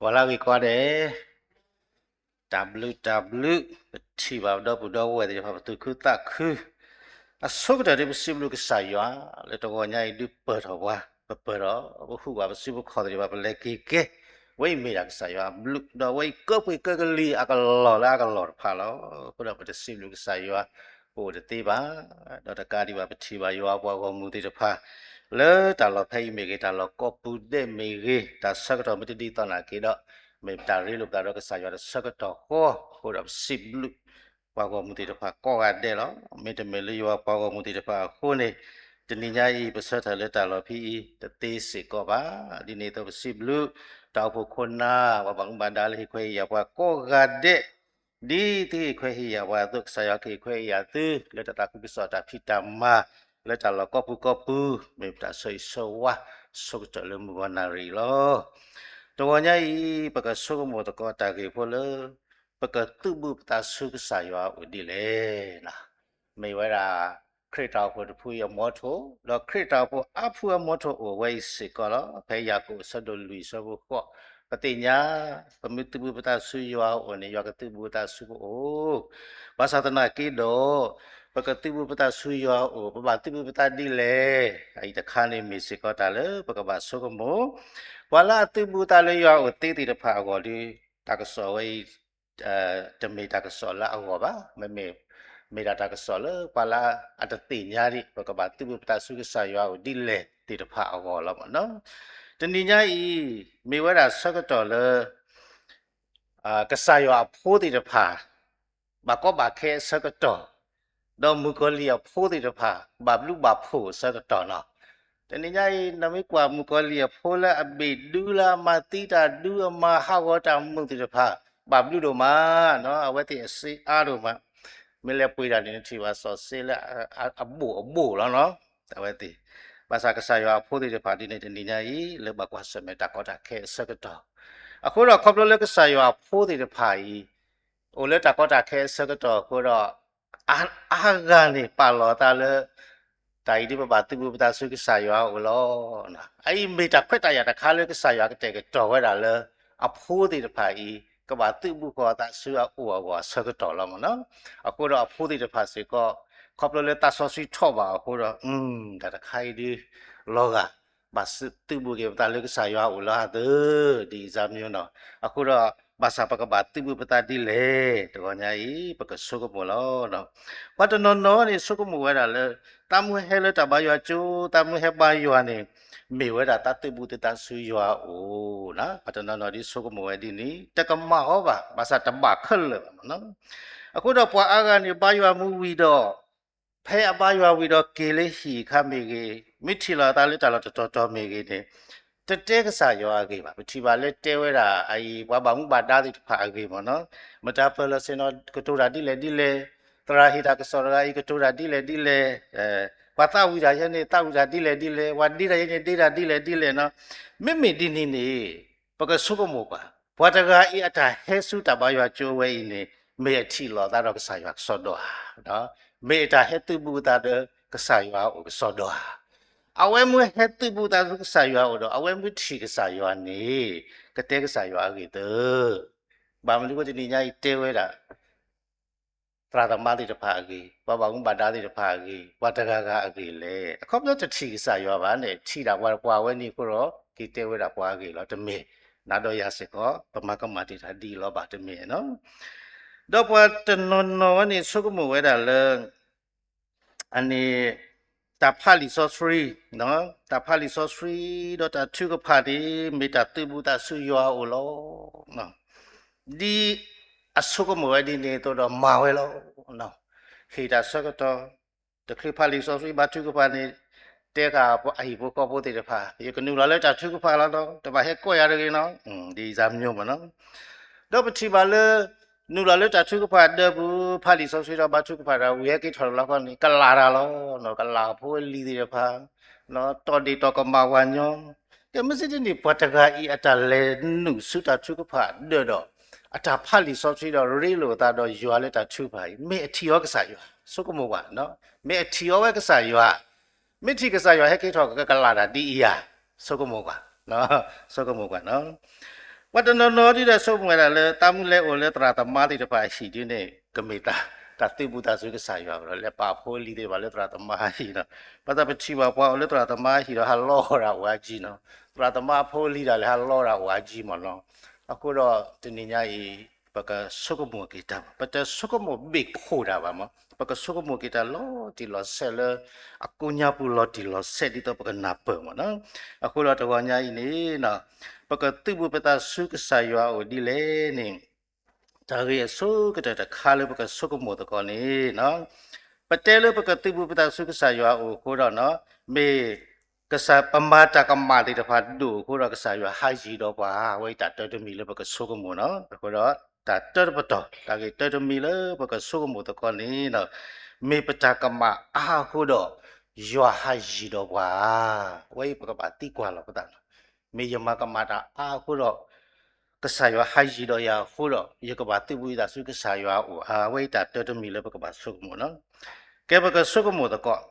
ပှၤလၢအဂ့ၤကိးဂၤဒဲး, တၢ်ဘျုးတၢ်ဘျုး, ပထံၣ်ဘၣ်ပဒီပုၢ်ဒီဝဲၢ်သ့ၣ်တဖၣ် ပသူၣ်ခုသးခု, အဆိကတၢၢ်ဒ်ပစံးဘျုးကစၢ်ယွၤ, လၢတဂီၤညါအံၤဒုးပၢၢ်ထီၣ်ပှၤ, ပပၢၢ်ထီၣ်, ပဟူးဘၣ်ပစုပခီၣ်သ့ၣ်တဖၣ် ပလဲၤက့ၤကဲ, ဝဲအံၤမ့ၢ်ဒၣ်ကစၢ်ယွၤအဘျုး, ဒီးဝဲအံၤကၢပှ့ၤကၢကလံၤအကလီၢ်လၢအကလီၢ်တဖၣ်လီၤ. အဃိဒီးပတစံးဘျုးကစၢ်ယွၤ, ပအိၣ်တသ့ဘၣ်. ဒီးတကးဒံးဘၣ် ပထံၣ်ဘၣ်ယွၤပှၤဂီၢ်မုၢ်သ့ၣ်တဖၣ် လၢတၢ်လီၢ်ဖဲအံၤမ့ၢ်ဂ့ၤ, တၢ်လီၢ်ကိးပူၤဒဲးမ့ၢ်ဂ့ၤ, တၢ်ဆၢကတီၢ်မ့ၢ်တဒ်သိးနာ်က့ဒီး, မ့ၢ်ပတၢ်ရ့လိာ်ပသးဒီးကစၢ်ယွၤတဆၢကတီၢ်ဃီ, အဃိဒီးပစံးဘျုးပှၤဂီၢ်မုၢ်သ့ၣ်တဖၣ်ကိးဂၤဒဲးလီၤ. မ့တမ့ၢ်လၢယွၤပှၤဂီၢ်မုၢ်သ့ၣ်တဖၣ်အဃိန့ၣ်, တနံၤညါအံၤ ပဆၢထၢၣ်လၢတၢ်လီၢ်ဖဲအံၤ တသ့စ့ၢ်ကီးဘၣ်. ဒ်န့ၣ်အသိးပစံးဘျုး တၢ်အိၣ်ဖှိၣ်ခိၣ်နၢ်, ပှၤဘၣ်မူဘၣ်ဒါလၢဟ့ၣ်ခွဲးဟ့ၣ်ယာ်ပှၤကိးဂၤဒဲး, ဒ်သုဟ့ၣ်ခွဲးဟ့ၣ်ယာ်ပှၤအသိး ကစၢ်ယွၤကဟ့ၣ်ခွဲးဟ့ၣ်ယာ်သု လၢတၢ်သးခုကစီၣ်တၢ်ဖံးတၢ်မၤ လၢတၢ်လီၢ်ကိးပူၤကိးပူၤ, မ့ၢ်ပတၢ်ဆၢဂ့ၤဆၢဝါ ဆိကတၢၢ်လၢမုၢ်ဂီၤနၣ်ရံၣ်လီၤ. တဂီၤညါအံၤ ပကဆိကမိၣ်သကိးတၢ်ဂ့ၢ်ဖိလၢ ပကသုးဘူးပသးဆူကစၢ်ယွၤအအိၣ်ဒ်လဲၣ်. မ့ၢ်ဝဲဒၣ် ခရံာ်တၢ်အိၣ်ဖှိၣ်တဖုအံၤအမီထိၣ်, ဒီးခရံာ်တၢ်အိၣ်ဖှိၣ်အါဖုအမီထိၣ်အိၣ်ဝဲအံၤစ့ၢ်ကီးလီၤ. ဖဲယၤကိာ်အဆၢဒိၣ်လွံၢ်အဆၢဖိဃိး, ပသ့ၣ်ညါ ပမ့ၢ်သုးဘူးပသးဆူယွၤအအိၣ်န့ၣ် ယွၤကသုးဘူးပသးဆူပအိၣ်, ဘၣ်ဆၣ်သနာ်က့ဒီး ပကသုးဘူးပသးဆူယွၤအအိၣ် ပဘၣ်သုးဘူးပသးဒ်လဲၣ်. အအံၤတခါန့ၣ်မ့ၢ်စ့ၢ်ကီးတၢ်လၢပကဘၣ်ဆိကမိၣ်, ပှၤလၢအသုးဘူးသးလၢယွၤအအိၣ်သ့သ့ၣ်တဖၣ်အဂီၢ်ဒီး တၢ်ကစီၣ်ဝဲအံၤ တမ့ၢ်တၢ်ကစီၣ်လၢအဂီၢ်ဘၣ်, မ့မ့ၢ် မ့ၢ်ဒၣ်တၢ်ကစီၣ်လၢပှၤလၢအတသ့ၣ်ညါဒံး ပကဘၣ်သုးဘူးပသးဆူကစၢ်ယွၤအအိၣ်ဒ်လဲၣ်သ့ၣ်တဖၣ်အဂီၢ်လီၤမ့ၢ်နီၤ. တနံၤညါအံၤ မ့ၢ်ဝဲဒၣ်ဆၢကတီၢ်လၢ ကစၢ်ယွၤအဖိသ့ၣ်တဖၣ် ဘၣ်ကီဘၣ်ခဲအဆၢကတီၢ်, ဒီးမုၣ်ကီၤလံၢ်အဖိသ့ၣ်တဖၣ် ဘၣ်ဘျုးဘၣ်ဖှိၣ်အဆၢကတီၢ်လီၤ. တနံၤညါအံၤ နမ့ၢ်ကွၢ်မုၣ်ကီၤလံၢ်အဖိလၢအဘ့ၣ်ဒု လၢအမၤသံတၢ်ဒု အမၤဟးဂီၤတၢ်မုာ်သ့ၣ်တဖၣ် ဘၣ်ဘျုးဒိၣ်မး, အဝဲသ့ၣ်အစ့အါဒိၣ်မး, မ့ၢ်လဲၤပှ့ၤတၢ်န့ၣ် နထံၣ်ဘၣ်စီၤစ့လၢ အဘိၣ်အဘိၣ်လီၤနီၤ, အဝဲသ့ၣ်, ဘၣ်ဆၣ်ကစၢ်ယွၤအဖိသ့ၣ်တဖၣ်ဒ်န့ၣ် တနံၤညါအံၤ လၢဘၣ်ကွၢ်ဆၢၣ်မဲာ်တၢ်ကီတၢ်ခဲအဆၢကတီၢ်, အဃိဒီးခီဖျိလၢကစၢ်ယွၤအဖိသ့ၣ်တဖၣ်အံၤ အိၣ်လၢတၢ်ကီတၢ်ခဲအဆၢကတီၢ်အဃိဒီး အါဂၤန့ၣ်ပာ်လီၤအသးလၢ တၢ်အံၤဒ်ပဘၣ်သုးဘူးပသးဆူကစၢ်ယွၤအအိၣ်လီၤ. အအံၤမ့ၢ်တၢ်ခွဲးတၢ်ယာ်တခါလၢကစၢ်ယွၤကတဲာ်ကတီၤဝဲဒၣ်လၢ အဖိသ့ၣ်တဖၣ်အံၤ ကဘၣ်သုးဘူးဃီၤအသးဆူအအိၣ်အဂီၢ်အဆၢကတီၢ်လီၤမ့ၢ်နီၤ. အဃိဒီးအဖိသ့ၣ်တဖၣ်စ့ၢ်ကီး ခီဖျိလၢသးစီဆှံထီၣ်ဘၣ်အဃိဒီး တၢ်တခါအံၤဒ် လီၤဂာ် ဘၣ်သုးဘူးက့ၤပသးလၢကစၢ်ယွၤအအိၣ်လၢအသၢ ဒ်အံၤစၢ်မၠိနီၤ. အဃိဒီး ဘၣ်ဆၣ်ပကဘၣ်သုးဘူးပသးဒ်လဲၣ် တဂီၤညါအံၤ ပကဆိကမိၣ်လီၤ. ပှၤတနီၤနီၤန့ၣ် ဆိကမိၣ်ဝဲဒၣ်လၢ သးမုၢ်ဟဲလၢတၢ်ဘါယွၤကၠိ, သးမုၢ်ဟဲဘါယွၤန့ၣ် မ့ၢ်ဝဲဒၣ်သးသုးဘူးသုသးဆူယွၤအအိၣ်နီၤ. ပှၤတနီၤနီၤဒ်ဆိကမိၣ်ဝဲဒ်န့ၣ် တကမၣ်အီၤဘၣ်, ဘၣ်ဆၣ်တဘၣ်ခဲလၢာ်ဘၣ်မ့ၢ်နီၤ. အဃိဒီးပှၤအါဂၤန့ၣ် ဘါယွၤမူဝံၤဒီး ဖဲအဘါယွၤဝံၤဒီးက့ၤလၢဟံၣ်အခါမ့ၢ်ဂ့ၤ, မ့ၢ်ထံၣ်လီၤအသးလၢတၢ်လီၢ်တတီၤတီၤမ့ၢ်ဂ့ၤန့ၣ် တတဲကစၢ်ယွၤအဂ့ၢ်ဘၣ်. ပထံၣ်ဘၣ်လၢတဲဝဲဒၣ်အအံၤ ပှၤဘၣ်မူဘၣ်ဒါသ့ၣ်တဖၣ်အဂ့ၢ်မ့ၢ်နီၤ. မတၤပၢၢ်လီၤဆ့ၣ်နီၤ ကတိၤတၢ်ဒ်လဲၣ်ဒ်လဲၣ်, သရၣ်ဟ့ၣ်တၢ်ကစီၣ်တဂၤအံၤ ကတိၤတၢ်ဒ်လဲၣ်ဒ်လဲၣ်, ပှၤသးဝံၣ်တၢ်ယဲန့ၣ် သးဝံၣ်တၢ်ဒ်လဲၣ်ဒ်လဲၣ်, ပှၤဒ့တၢ်ယဲန့ၣ် ဒ့တၢ်ဒ်လဲၣ်ဒ်လဲၣ်နီၤ. မ့မ့ၢ်ဒ်န့ၣ်န့ၣ် ပကဆိကမိၣ်ကွၢ်, ပှၤတဂၤအံၤအတၢ်ဟဲဆူတၢ်ဘါယွၤကၠိဝဲအံၤန့ၣ် မ့ၢ်အထံၣ်လီၤအသးဒီးကစၢ်ယွၤကစီဒီဧါ, မ့ၢ်အတၢ်ဟဲသုးဘူးအသးဒီးကစၢ်ယွၤအအိၣ်ကစီဒီဧါ. အဝဲမ့ၢ်ဟဲသုးဘူးအသးဒီးကစၢ်ယွၤအအိၣ်ဒီး အဝဲမ့ၢ်ထံၣ်ကစၢ်ယွၤန့ၣ် ကတဲကစၢ်ယွၤအဂ့ၢ်သၢ. ဘၣ်မနုၤအဃိတနံၤညါအံၤတဲဝဲဒၣ် သရၣ်သမါသ့ၣ်တဖၣ်အဂ့ၢ်, ပှၤဘၣ်မူဘၣ်ဒါသ့ၣ်တဖၣ်အဂ့ၢ်, ပှၤတဂၤဂၤအဂ့ၢ်လဲၣ်. အခီပညီတထံၣ်ကစၢ်ယွၤဘၣ်န့ၣ် ထံၣ်ဒၣ်ပှၤပှၤဝဲန့ၣ်အဃိဒီး က့ၤတဲဝဲဒၣ်ပှၤအဂ့ၢ်လီၤ. တမ့ၢ်, နၤဒီးယၤစ့ၢ်ကီး ပမၤကမၣ်တ့ၢ်တၢ်ဒ်အံၤလီၤဘၣ်တမ့ၢ်နီၤ. ဒီးပှၤတနီၤနီၤဝဲန့ၣ် ဆိကမိၣ်ဝဲဒၣ်လၢ အန့ၣ် တၢ်ဖးလံာ်စီဆှံ, တၢ်ဖးလံာ်စီဆှံ ဒီးတၢ်ထုကဖၣ်န့ၣ် မ့ၢ်တၢ်သုးဘူးသးဆူယွၤအအိၣ်လီၤ. ဒ်အဆိကမိၣ်ဝဲဒ်န့ၣ်အသိးဒီးမၤဝဲလီၤ. ဟ့ၣ်တၢ်ဆၢကတီၢ်, တချုးဖးလံာ်စီဆှံဘါထုကဖၣ်န့ၣ် တဲဃာ်အဟံၣ်ဖိဃီဖိသ့ၣ်တဖၣ် ယကနုာ်လီၤလၢတၢ်ထုကဖၣ်လီၤနီၤ, တဘၣ်ဟဲကိးယၤတဂ့ၤနီၤ, ဒ်အံၤစၢ်မၠိမ့ၢ်နီၤ. ဒီးပထံၣ်ဘၣ်လၢ နုာ်လီၤလၢတၢ်ထုကဖၣ်ဒၢပူၤ ဖးလံာ်စီဆှံဒီးဘါထုကဖၣ်ဒီး ဝံၤဟဲက့ၤထီၣ်လီၤခီန့ၣ် ကလးတၢ်လီၤ, ကလးဖိလံၤသ့ၣ်တဖၣ်, တီၢ်ဒ့ၣ်တီၢ်ကမၣ်ဝၤညီ, ကဲမ့ၢ်စ့ၢ်ဒ်န့ၣ် ပှၤတဂၤအံၤအတၢ်လဲၤနုာ်ဆူတၢ်ထုကဖၣ်ဒၢဒီး အတၢ်ဖးလံာ်စီဆှံဒီးရ့လိာ်အသးဒီးယွၤလၢတၢ်ထုကဖၣ်အံၤ မ့ၢ်အထံၣ်အီၤကစၢ်ယွၤ, ဆိကမိၣ်ကွၢ်, မ့ၢ်အထံၣ်အီၤဝဲကစၢ်ယွၤ, မ့ၢ်ထံၣ်ကစၢ်ယွၤဟဲက့ၤထီၣ်ကကလးတၢ်ဒ်အံၤဧါ, ဆိကမိၣ်ကွၢ်, ဆိကမိၣ်ကွၢ်နီၤ. ပှၤတနီၤနီၤဒ်ဒီးဆိကမိၣ်ဝဲဒၣ်လၢ တၢ်မ့ၢ်လဲၤအိၣ်လၢသရၣ်သမါသ့ၣ်တဖၣ်အဟံၣ်ဒ်န့ၣ် ကမ့ၢ်တၢ် တၢ်သုးဘူးသးစူၤကစၢ်ယွၤလီၤ. လဲၤပာ်ဖိလံၤသ့ၣ်တဖၣ်လၢသရၣ်သမါအဟံၣ်လီၤ. ဘၣ်ဆၣ်ပထံၣ်ဘၣ်ပှၤအိၣ်လၢသရၣ်သမါအဟံၣ်ဒီး ဟးလီၤတၢ်အိၣ်အါကံနီၤ, သရၣ်သမါဖိလံၤဒၣ်လဲာ် ဟးလီၤတၢ်အိၣ်အါကံမ့ၢ်နီၤ. အဃိဒီးတနံၤညါအံၤ ပကဆိကမိၣ်က့ၤတၢ်, ပတဆိကမိၣ်ဘ့ၣ်ခိၣ်တၢ်ဘၣ်မ့ၢ်, ပကဆိကမိၣ်က့ၤတၢ်လီၤတံၢ်လီၤဆဲးလၢ အကိညါပူၤလီၤတံၢ်လီၤဆဲးဒ်သိးပကနၢ်ပၢၢ်မ့ၢ်နီၤ. အဃိဒီးတဂီၤညါအံၤန့ၣ် ပကသုးဘူးပသးဆူကစၢ်ယွၤအအိၣ်ဒ်လဲၣ်န့ၣ် တၢ်ဂ့ၢ်အဆိကတၢၢ်တခါလၢပကဆိကမိၣ်သကိးန့ၣ် ပတဲလၢပကသုးဘူးပသးဆူကစၢ်ယွၤအအိၣ်အဃိဒီး မ့ၢ်ကစၢ် ပမၤတၢ်ကမၣ်သ့ၣ်တဖၣ်ဒိၣ်အဃိဒီး ကစၢ်ယွၤဟးယံၤဒီးပှၤ, အဝဲအံၤတၢ်တၢတမံၤလၢပကဆိကမိၣ်နီၤ. အဃိဒီး တၢ်တၢတပတီၢ် တၢ်ဂ့ၢ်တၢတမံၤလၢပကဆိကမိၣ်သကိးန့ၣ် မ့ၢ်ပတၢ်ကမၣ်အါအဃိဒီး ယွၤဟးယံၤဒီးပှၤ, အဝဲအံၤပကဘၣ်သံကွၢ်လီၤပသးလီၤ. မ့ၢ်ယမၤကမၣ်တၢ်အါအဃိဒီး ကစၢ်ယွၤဟးယံၤဒီးယၤအဃိဒီး ယကဘၣ်သုးဘူးယသးဆူကစၢ်ယွၤအအိၣ်ဧါ, အဝဲအံၤတၢ်တၢတမံၤလၢပကဘၣ်ဆိကမိၣ်နီၤ. ကဲ ပကဆိကမိၣ်သကိး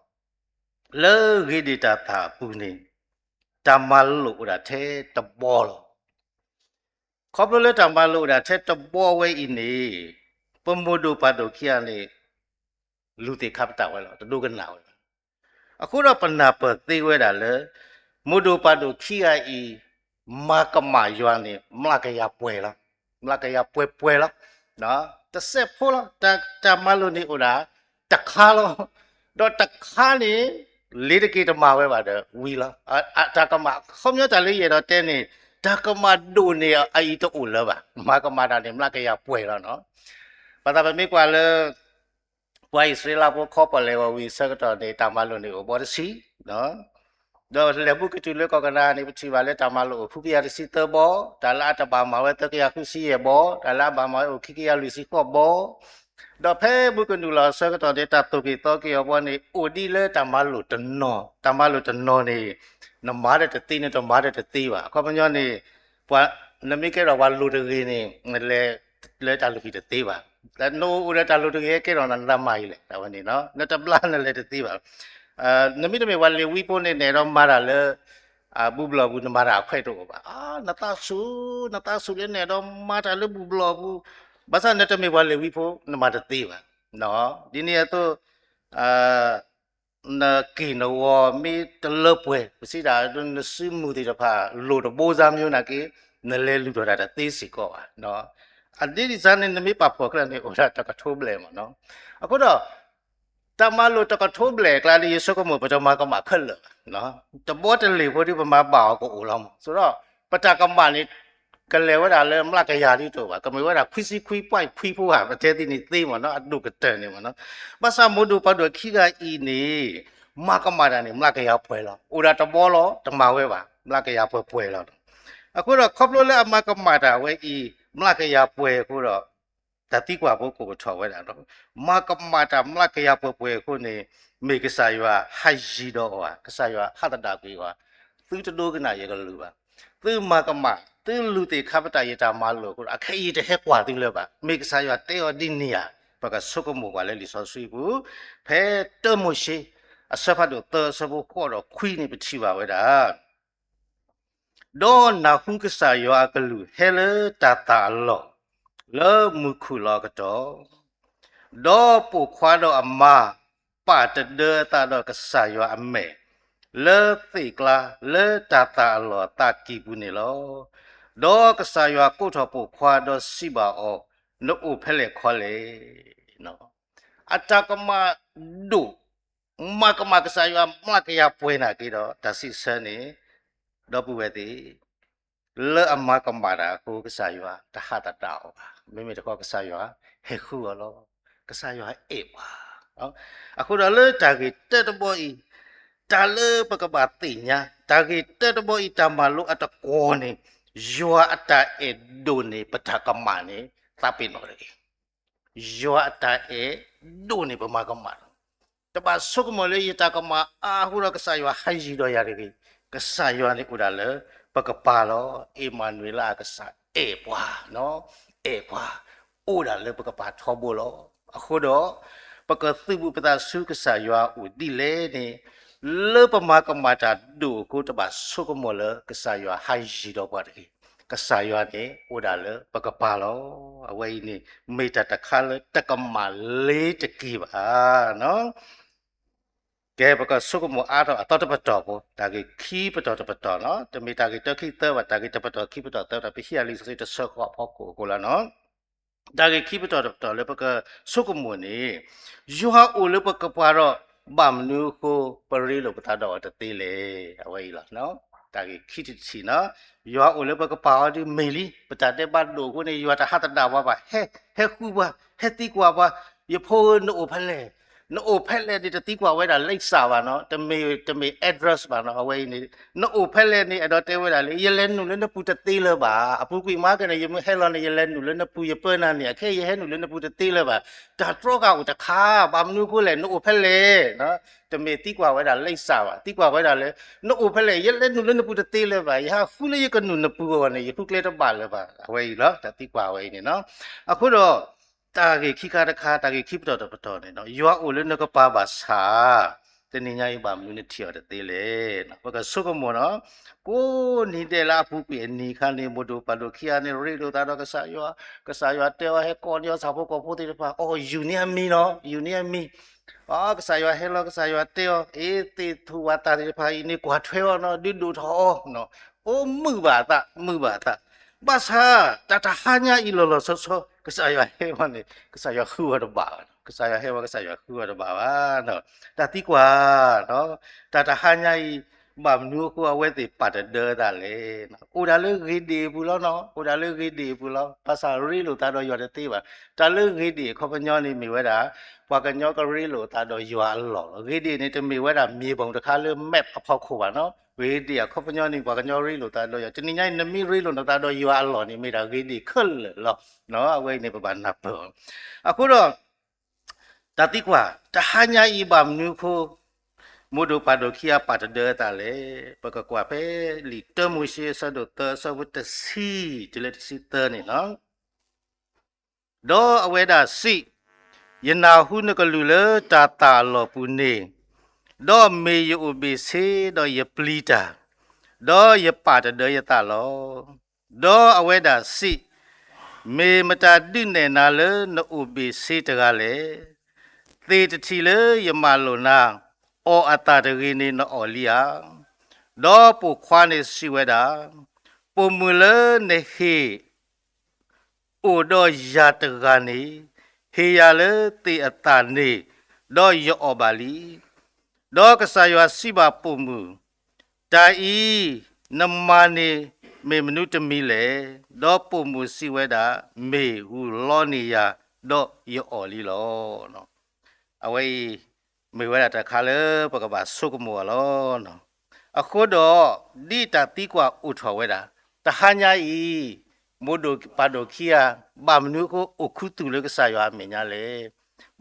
လၢဂ့ၤဒံးတၢ်သၣ်အပူၤန့ၣ် တၢ်မၤလိာ်အိၣ်ဒၣ်ထဲတဘီလီၤ. ခီဖျိလၢတၢ်မၤလိာ်အိၣ်ဒၣ်ထဲတဘီဝဲအံၤန့ၣ် ပမိၢ်ဒိၣ်ပၢ်ဒိၣ်ခံဂၤန့ၣ် လူၤသ့ၣ်ခါပတာ်ဝဲလီၤ, တဒိကနၣ်ဝဲဘၣ်. အဃိဒီးပနၢ်ပၢၢ်သ့ဝဲဒၣ်လၢ မိၢ်ဒိၣ်ပၢ်ဒိၣ်ခံဂၤအံၤ မၤကမၣ်ယွၤန့ၣ် မျးကယၤပှဲၤလီၤ, မျးကယၤပှဲၤပှဲၤလီၤ. တစဲးဖိလီၤ, တၢ်မၤလိာ်န့ၣ်အိၣ်ဒၣ်တခါလီၤ. ဒီးတခါန့ၣ် လ့ၤတက့ၤတမၤဝဲဘၣ်ဒီးဝံၤလီၤ. တၢ်ကမၣ် ခီပညီတၢ်လၢယအဲၣ်ဒိးတဲန့ၣ် တၢ်ကမၣ်ဒိၣ်န့ၢ်အအံၤတအိၣ်လၢၤဘၣ်, မၤကမၣ်တၢ်န့ၣ် မျးကယၤပှဲၤလီၤနီၤ. ဘၣ်ဆၣ်ပမ့ၢ်ကွၢ်လၢ ပှၤအံၣ်စရ့လးဖိခီပီၣ်လဲၣ်ဂီၤဝံၤအဆၢကတီၢ်န့ၣ် တၢ်မၤလိာ်န့ၣ်အိၣ်ဘီတဆံ, ဒီးလဲၤဘူးကတုၤလၢကီၢ်ကနၤန့ၣ် ပထံၣ်ဘၣ်လၢတၢ်မၤလိာ်အိၣ်ဃုကယၤတဆံသၢဘီ, တၢ်လၢအတဘၣ်မၤဝဲသၢကယၤဃုဆံယဲၢ်ဘီ, တၢ်လၢအဘၣ်မၤဝဲအိၣ်ခံကယၤလွံၢ်ဆံဃိးဘီ, ဒီးဖဲဘူးကနုာ်လီၤအဆၢကတီၢ်န့ၣ် တၢ်သိၣ်က့ၤသီက့ၤအီၤဘီန့ၣ် အိၣ်ဒ်လၢတၢ်မၤလိာ်တနီၤ, တၢ်မၤလိာ်တနီၤန့ၣ် နမၤဒီးတသ့ နတမၤဒီးတသ့ဘၣ်. အခီပညီန့ၣ် ပှၤ နမ့ၢ်ကဲထီၣ်ပှၤလိၣ်တဂ့ၤန့ၣ် နလဲၤလၢတၢ်လုၢ်ဟံၣ်တသ့ဘၣ်. နအိၣ်ဒီးတၢ်လိၣ်တဂ့ၤကဲထီၣ်နတၢ်မၤအံၤလဲၣ်, တၢ်ဝဲန့ၣ် နတဘျါနလဲၤတသ့ဘၣ်. နမ့တမ့ၢ်ပှၤလ့ၤဝံဖိန့ၣ် နအဲၣ်ဒိးမၤတၢ်လၢ ဘူးဘျီၣ်ပူၤ နမၤတၢ်အခွဲးတအိၣ်ဘၣ်. နသးဆူၣ် နသးဆူၣ်လၢနအဲၣ်ဒိးမၤတၢ်လၢဘူးဘျီၣ်ပူၤ, ဘၣ်ဆၣ်နတမ့ၢ်ပှၤလ့ၤဝံဖိ နမၤတသ့ဘၣ်. ဒ်န့ၣ်အသိး နက့ၢ်နဂီၤမ့ၢ်တလၢပှဲၤ ပစံးဒၣ် နစုမုၢ်သ့ၣ်တဖၣ် လိၣ်တဘိစါမ့ၢ်နာ်က့ နလဲၤလုၢ်ထီၣ်တၢ်တသ့စ့ၢ်ကီးဘၣ်. အဒ်န့ၣ်စ့ၢ်န့ၣ် နမ့ၢ်ပာ်ဖှိၣ်ကျၢၢ်န့ၣ် အိၣ်ဒၣ်တကထိဘျဲၣ်မ့ၢ်နီၤ. အဃိဒီး တၢ်မၤလိာ်တကထိဘျဲၣ်အကျါဒီး ယဆိကမိၣ်ပတမၤကမၣ်ခဲလၢာ်ဘၣ်. တဘီတလ့ၢ်ဖိဒီးပမၤဘၣ်အီၤကအိၣ်လီၤမး. ဆိုတော့ ပတၢ်ကမၣ်န့ၣ် ကလဲၤဝဲဒၣ်လၢမျးကယၤဒ်တအိၣ်ဘၣ်, ကမ့ၢ်ဝဲဒၣ်ခွံဆံခွံ point ခွံဖိဧါ, ပတဲသ့န့ၣ်သ့မ့ၢ်နီၤ, အဒိၣ်ကတၢၢ်န့ၣ်မ့ၢ်နီၤ. ဘၣ်ဆၣ်မိၢ်ဒိၣ်ပၢ်ဒိၣ်ခံဂၤအံၤန့ၣ် မၤကမၣ်တၢ်န့ၣ် မျးကယၤပှဲၤလီၤ. အိၣ်ဒၣ်တဘီလီၤ တမၤဝဲဘၣ်, မျးကယၤပှဲၤပှဲၤလီၤ. အဃိဒီးခီဖျိလၢအမၤကမၣ်တၢ်ဝဲအံၤ မျးကယၤပှဲၤအဃိဒီး တၢ်သံကွၢ်ဖိကိးပထီၣ်ဝဲဒၣ်ဒီး မၤကမၣ်တၢ်မျးကယၤပှဲၤပှဲၤအဃိန့ၣ် မ့ၢ်ကစၢ်ယွၤဟးယံၤဒီးအီၤဧါ, ကစၢ်ယွၤဟးသဒၣ်ကွံာ်အီၤဧါ, သုတဒိကနၣ်ယကလုၢ်ဘၣ်. သုမၤကမၣ် သုလုၢ်သ့ၣ်ခါပတာ်ယတၢ်မၤလိာ်အဃိဒီး အခဲအံၤယတဟဲကွၢ်သုလၢၤဘၣ်. မ့ၢ်ကစၢ်ယွၤတဲအီၤဒ်န့ၣ်ဧါ. ပကဆိကမိၣ်ပှၤလၢလံာ်စီဆှံပူၤ ဖဲတၢမိၤၡ့ အဆၢဖးဒိၣ်သၢ အဆၢဖိဃိးဒီးခွံန့ၣ် ပထံၣ်ဘၣ်ဝဲဒၣ် ဒီးနၢ်ဟူကစၢ်ယွၤအကလုၢ်ဟဲလၢတၢ်သၣ်အလီၢ် လၢမုၢ်ခုၣ်လီၤအကတီၢ်, ဒီးပိာ်ခွါဒီးအမါ ပာ်တဒၢအသးဒီးကစၢ်ယွၤအမဲာ် လၢသ့ၣ်ကျါ လၢတၢ်သၣ်အလီၢ်အသးကံၢ်ပူၤန့ၣ်လီၤ. ဒီးကစၢ်ယွၤကိးထီၣ်ပိာ်ခွါ ဒီးစံးဘၣ်အီၤ, နအိၣ်ဖဲလဲၣ်ခီလဲၣ်. အတၢ်ကမၣ်ဒိၣ် မၤကမၣ်ကစၢ်ယွၤမျးကယၤပှဲၤနာ်က့ဒီး တၢ်စံးဆၢန့ၣ် ဒီပုၢ်ဝဲၢ်သ့ၣ် လၢအမၤကမၣ်တၢ်အဃိ ကစၢ်ယွၤတဟးသဒၣ်အီၤဘၣ်. မ့မ့ၢ်တခီ ကစၢ်ယွၤဟဲဃုအီၤလီၤ. ကစၢ်ယွၤအဲၣ်ပှၤ. အဃိဒီးလၢတၢ်ဂ့ၢ်တၢတဘီအံၤ တၢ်လၢပကဘၣ်သ့ၣ်ညါ တၢ်ဂ့ၢ်တၢတဘီအံၤ တၢ်မၤလိအတကွီၢ်န့ၣ် ယွၤအတၢ်အဲၣ်ဒိၣ်န့ၢ်ပတၢ်ကမၣ်န့ၣ် သးပ့ၤနီၣ်တဂ့ၤ. ယွၤအတၢ်အဲၣ်ဒိၣ်န့ၢ်ပမၤကမၣ်လီၤ. တဘၣ်ဆိကမိၣ်လၢယတၢ်ကမၣ်အါအဃိဒီး ကစၢ်ယွၤဟးယံၤဒီးယၤတဂ့ၤ. ကစၢ်ယွၤန့ၣ်အိၣ်ဒၣ်လၢပကပၤလီၤ. အ့မၤနူၤအ့လးအကစၢ်အဲၣ်ပှၤ, အဲၣ်ပှၤ အိၣ်ဒၣ်လၢပကပၤထီဘိလီၤ. အဃိဒီး ပကသုးဘူးပသးဆူကစၢ်ယွၤအအိၣ်ဒ်လဲၣ်န့ၣ် လၢပမၤကမၣ်တၢ်ဒိၣ်အဃိ တဘၣ်ဆိကမိၣ်လၢကစၢ်ယွၤဟးယံၤဒီးပှၤတဂ့ၤ. ကစၢ်ယွၤန့ၣ် အိၣ်ဒၣ်လၢပကပၤလီၤ. အဝဲအံၤန့ၣ် မ့ၢ်တၢ်တခါလၢတကမၣ်လ့ၤတက့ၢ်ဘၣ်. ကဲ ပကဆိကမိၣ်အါထီၣ်အသီတပတီၢ်ဖိ, တၢ်ဂ့ၢ်ခံပတီၢ်တပတီၢ်နီၤ, တမ့ၢ်တၢ်ဂ့ၢ်တၢခံသၢဘၣ်, တၢ်ဂ့ၢ်တပတီၢ်ခံပတီၢ်သၢ, တၢ်ပဟံးအလံာ်စီဆှံတဆၢဃီးဖီခိၣ်အဃိလီၤနီၤ. တၢ်ဂ့ၢ်ခံပတီၢ်တပတီၢ်လၢပကဆိကမိၣ်န့ၣ်, ယွၤအိၣ်လၢပကပၤဒီး ဘၣ်မနုၤအဃိ ပရ့လိာ်ပသးဒီးအီၤတသ့လဲၣ်. အဝဲအံၤလီၤ. တၢ်ဂ့ၢ်ခံထံၣ်တထံၣ်နီၤ, ယွၤအိၣ်လၢပကပၤအီၤဒ်မ့ၢ်လံ, ပတၢ်ဒဲးဘးဒိၣ်အဃိန့ၣ် ယွၤတဟးသဒၣ်ပှၤဘၣ်, ဟဲ, ဟဲဃုပှၤ, ဟဲသံကွၢ်ပှၤ, ယဖိဧၢ နအိၣ်ဖဲလဲၣ်, နအိၣ်ဖဲလဲၣ်န့ၣ် တသံကွၢ်ဝဲဒၣ်လံစၢ်ဘၣ်နီၤ, တမ့ၢ်, တမ့ၢ် address ဘၣ်နီၤ, အဝဲအံၤန့ၣ် နအိၣ်ဖဲလဲၣ်န့ၣ် အဲၣ်ဒိးတဲဝဲဒၣ်လၢ ယလဲၤနုာ်လၢနပူၤတသ့လၢၤဘၣ်, အပူၤကွံာ်မးကဲန့ၣ် ယမ့ၢ်ဟဲလီၤန့ၣ် ယလဲၤနုာ်လၢနပူၤ ယပၢနၤန့ၣ် အခဲအံၤ ယဟဲနုာ်လၢနပူၤတသ့လၢၤဘၣ်, တၢ်တြီဃာ်အိၣ်တခါ, ဘၣ်မနုၤအဃိလဲၣ် နအိၣ်ဖဲလဲၣ်, တမ့ၢ်သံကွၢ်ဝဲဒၣ်လံစၢ်ဘၣ်, သံကွၢ်ဝဲဒၣ်လၢ နအိၣ်ဖဲလဲၣ်, ယလဲၤနုာ်လၢနပူၤတသ့လၢၤဘၣ်, ယဟးဃုလၢယကနုာ်နပူၤအဂီၢ်န့ၣ် ယဃုကျဲတဘၣ်လၢၤဘၣ်, အဝဲအံၤလီၤ တၢ်သံကွၢ်ဝဲအံၤန့ၣ်နီၤ. အဃိဒီး တၢ်ဂ့ၢ်ခံခါတခါ, တၢ်ဂ့ၢ်ခံပတီၢ်တပတီၢ်န့ၣ်နီၤ, ယွၤအိၣ်လၢနကပၤဘၣ်ဆၣ်, တနံၤညါအံၤ ဘၣ်မနုၤနထံၣ်အီၤတသ့လဲၣ်. ပကဆိကမိၣ်နီၤ, ကိးနံၤဒဲးလၢအပူၤကွံာ်အနံၤအခါန့ၣ် မိၢ်ဒိၣ်ပၢ်ဒိၣ်ခံဂၤန့ၣ် ရ့လိာ်သးဒီးကစၢ်ယွၤ, ကစၢ်ယွၤတဲအီၤ ဟဲကိးန့ၢ်အီၤဆၣ်ဖိကီၢ်ဖိသ့ၣ်တဖၣ်, အိ ယူၤန့ၢ်အမံၤနီၤ, ယူၤန့ၢ်အမံၤ အ ကစၢ်ယွၤဟဲလီၤ, ကစၢ်ယွၤတဲအီၤ, အ့ သ့ၣ်ထူၣ်ဝးသၣ်သ့ၣ်တဖၣ်အံၤန့ၣ် ကွၢ်ထွဲအီၤနီၤ, ဒုးဒိၣ်ထီၣ်အီၤ, အိ မုာ်ဘၣ်အသး, မုာ်ဘၣ်အသး, ဘၣ်ဆၣ် တၢ်တဟါညါအံၤလီၤလီၤဆီဆီ ကစၢ်ယွၤဟဲမးန့ၣ် ကစၢ်ယွၤဃုအီၤတဘၣ်ဘၣ်, ကစၢ်ယွၤဟဲမး ကစၢ်ယွၤဃုအီၤတဘၣ်ဘၣ်. တၢ်သံကွၢ်, တၢ်တဟါညါအံၤ ဘၣ်မနုၤအဃိ အဝဲသ့ၣ်ပာ်တဒၢသးလဲၣ်. အိၣ်ဒၣ်လၢဂ့ၤဒ့ၣ်အပူၤလီၤနီၤ, အိၣ်ဒၣ်လၢဂ့ၤဒ့ၣ်အပူၤလီၤ, ဘၣ်ဆၣ်ရ့လိာ်သးဒီးယွၤတသ့ဘၣ်. တၢ်လၢဂ့ၤဒ့ၣ်အခီပညီန့ၣ်မ့ၢ်ဝဲဒၣ် ပှၤကညီကရ့လိာ်သးဒီးယွၤအလီၢ်လီၤ. ဂ့ၤဒ့ၣ်န့ၣ် တမ့ၢ်ဝဲဒၣ် မြေပုံ တခါလၢ map အဖီခိၣ်ဘၣ်နီၤ. ဂ့ၤဒ့ၣ်အခီပညီန့ၣ် ပှၤကညီရ့လိာ်သးဒီးယွၤ, တနံၤညါအံၤ နမ့ၢ်ရ့လိာ်နသးဒီးယွၤအလီၢ်န့ၣ် မ့ၢ်ဒၣ်ဂ့ၤဒ့ၣ်ခဲလၢာ်လီၤ. အဝဲအံၤန့ၣ် ပဘၣ်နၢ်ပၢၢ်အီၤ. အဃိဒီး တၢ်သံကွၢ်, တဟါညါအံၤဘၣ်မနုၤအဃိ မိၢ်ဒိၣ်ပၢ်ဒိၣ်ခံဂၤပာ်တဒၢသးလဲၣ်. ပကကွၢ်ဖဲလံာ်တၢမိၤၡ့အဆၢဒိၣ်သၢ အဆၢဖိတဆံ တုၤလၢတဆံသၢန့ၣ်လီၤ. ဒီးအဝဲဒၣ်စံး, ယနၢ်ဟူနကလုၢ်လၢတၢ်သၣ်အလီၢ်ပူၤန့ၣ်, ဒီးမ့ၢ်ယအိၣ်ဘ့ၣ်ဆ့ဒီးယပျံၤတၢ်, ဒီးယပာ်တဒၢယသးလီၤ. ဒီးအဝဲဒၣ်စံး, မ့ၢ်မတၤဒုးနဲၣ်နၤလၢနအိၣ်ဘ့ၣ်ဆ့တဂၤလဲၣ်. သ့ၣ်တထံၣ်လၢယမၤလိာ်နၤ, အီၣ်အသၣ်တဂ့ၤန့ၣ်နအီၣ်လံဧါ. ဒီးပိာ်ခွါန့ၣ်စံးဝဲဒၣ်, ပိာ်မုၣ်လၢနဟ့ၣ် အိၣ်ဒီးယၤတဂၤန့ၣ်, ဟ့ၣ်ယၤလၢသ့ၣ်အသၣ်န့ၣ်, ဒီးယအီၣ်ဘၣ်လံ. ဒီးကစၢ်ယွၤစံးဘၣ်ပိာ်မုၣ်, တၢ်အံၤ နမၤန့ၣ်မ့ၢ်မနုၤတမံၤလဲၣ်. ဒီးပိာ်မုၣ်စံးဝဲဒၣ်, မ့ၢ်ဂုၢ်လီန့ၢ်ယၤ, ဒီးယအီၣ်လံလီၤ. အဝဲအံၤ မ့ၢ်ဝဲဒၣ်တၢ်တခါလၢပကဘၣ်ဆိကမိၣ်အီၤလီၤ. အဃိဒီး ဒ်တၢ်သံကွၢ်အိၣ်ထီၣ်ဝဲဒၣ်, တဟါညါအံၤ မိၢ်ဒိၣ်ပၢ်ဒိၣ်ခံဂၤ ဘၣ်မနုၤအဃိအိၣ်ခူသူၣ်လၢကစၢ်ယွၤအမဲာ်ညါလဲၣ်.